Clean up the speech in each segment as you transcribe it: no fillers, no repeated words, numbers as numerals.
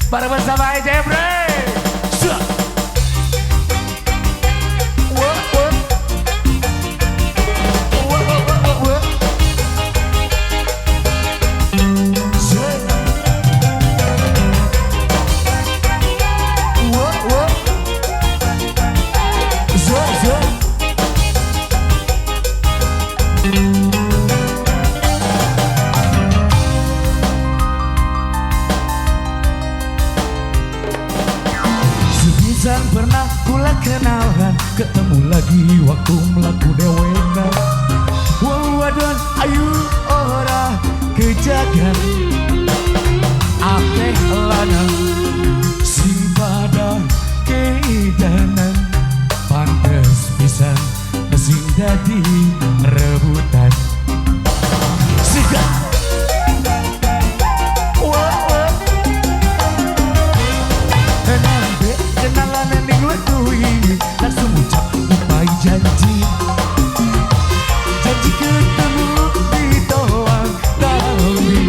Bareng bersama Jeffrey. Wah, wah. Wah, wah, wah, wah, wah. Wah, wah. Zo, zo. Sepisan pernah kula kenalan, ketemu lagi waktu mlaku dewekan. Wong wadon ayu ora kejagan, akeh lanang sing pada keidanan, pantes pisan sing dadi rebutan. Siga. Wah, wah. Nembe kenalan ning wektu iki, langsung ucap upai janji. Janji ketemu di toang tawi.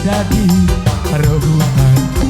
Dadi rebutan.